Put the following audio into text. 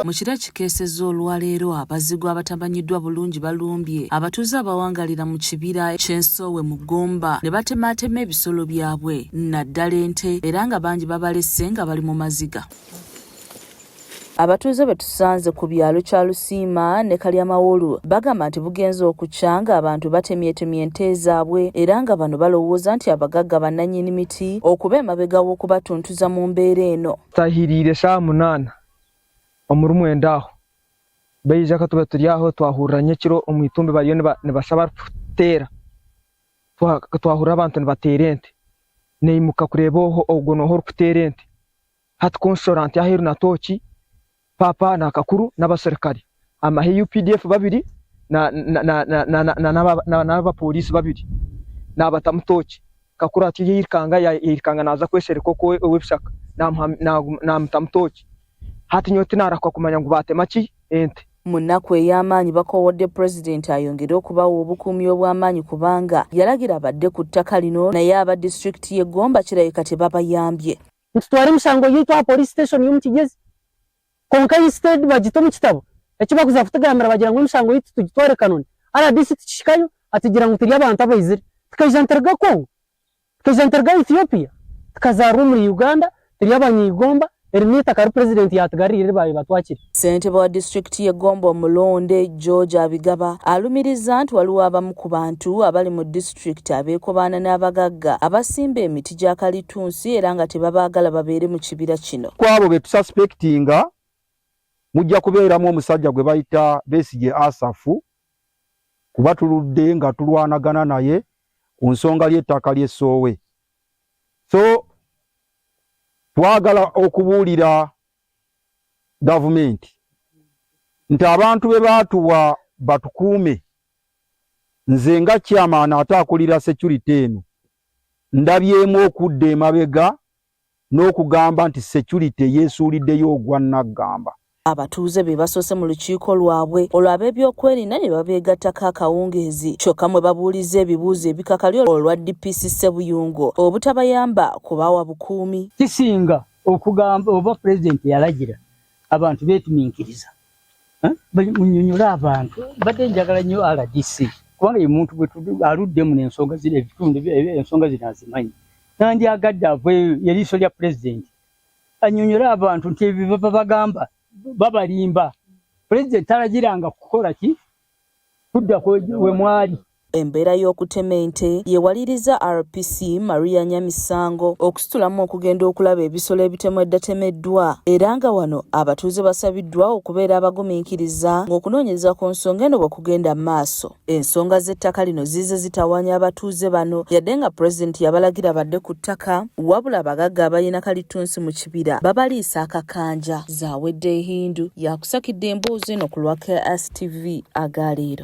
Mu kiro ekikeesezza olwaleero abazigu abatamanyiddwa bulungi balumbye abatuuze abawangalira mu kibira ky'ensoowe mu Gomba ne batemaatema ebisolo byabwe naddala ente era nga bangi babalese nga bali mu maziga. Abatuuze be tusanze ku byalo Kyalusiima ne Kalyamawolu bagamba nti bugenze okukya ng'abantu batemyetemye ente zaabwe era nga bano balowooza nti abagagga bannannyini miti okuba emabega w'okubatuntuza mu mbeera eno. Tahiriire shaaha munaana omuri mwenda aho baija ka tuba turi aho twahurira nyekiro omu itumbi bariyo nibashusha abarikuteera twahurira abantu nibateera ente naimuka kureeba ogwo nooha orikuteera ente hati ku nshora nti aheeru na tooki paapa na kakuru n'abaserukare amahe UPDF babiri n'abapooriisi babiri naabatamu tooki kakuru atyo yairukanga yairukanga naaza kweshereka okwo ow'ebishaka naamutamu tooki hati nyowe tinaarahuka kumanya ngu baatema ki ente. Mu nnaku ey'amaanyi bakoowodde Pulezidenti ayongere okubawa obukuumi obw'amaanyi kubanga yalagira badde ku ttaka lino naye aba disitulikiti y'e Gomba kirabika tebabayambye. Nitutwara emishango yaitu aha police station y'omu Kigyezi kwonka instead bagita omu kitabo eki bakuza kutugambira bagira ngu emishango yaitu tugitware Kanoni. RDC tukihikayo atugira ngu turi abantu abaizire. Tukaija nituruga Congo, tukaija nituruga Ethiopia, tukazaarwa omuri Uganda, turi abanyaigomba, eri n'eitaka ri Purezidenti yaatugaruriire eri baabaire batwakire. Ssentebe wa disitulikiti y'e Gomba omulonde George Abigaba alumiriza nti waliwo abamu ku bantu abali mu disitulikiti abeekobaana n'abagagga abasimba emiti gya kalitunsi era nga tebabaagala babeere mu kibira kino. Ku abo be tususpectinga mujja kubeeramu omusajja gwe bayita Besigye Asafu kuba tuludde nga tulwanagana naye ku nsonga ly'ettaka ly'e Ssoowe. So twagala okubuulira gavumenti nti abantu be baatuwa batukuume, nze nga chairman ate akulira security eno ndabyemu okudda emabega n'okugamba nti security yeesuuliddeyo ogwa nnaggamba. Abatuuze be basoose mu lukiiko lwabwe olwo ab'ebyokwerinda ne babeegattako akawungeezi kyokka mwe babuulizza ebibuuzo ebikakali olwa DPC Ssebuyungo obutabayamba kubawa bukuumi. Kisinga okugamba oba pulezidenti yalagira abantu beetuminkiriza munyonyole abantu. Mbadde njagala nnyo RDC kubanga ye muntu aludde muno ensonga zino ebitundu ensonga zino azimanyi. Nandyagadde aveeyo eriiso lya pulezidenti annyonnyole abantu nti ebyo baba bagamba babalimba. Pulezidenti talagiranga kukola ki kudda we mwali. Embeera y'okutema ente yewaliriza RPC Maria Nyamisango okusitulamu okugenda okulaba ebisolo ebitemeddatemeddwa era nga wano abatuuze basabiddwa okubeera abagumiikiriza ng'okunoonyereza ku nsonga eno bwe kugenda mu maaso. Ensonga z'ettaka lino zizze zitawaanya abatuuze bano yadde nga Pulezidenti yabalagira badde ku ttaka wabula abagagga abalina kalittunsi mu kibira babaliisa akakanja. Zawedde Hindu yakusakidde emboozi eno ku lwa KSTV agaleero.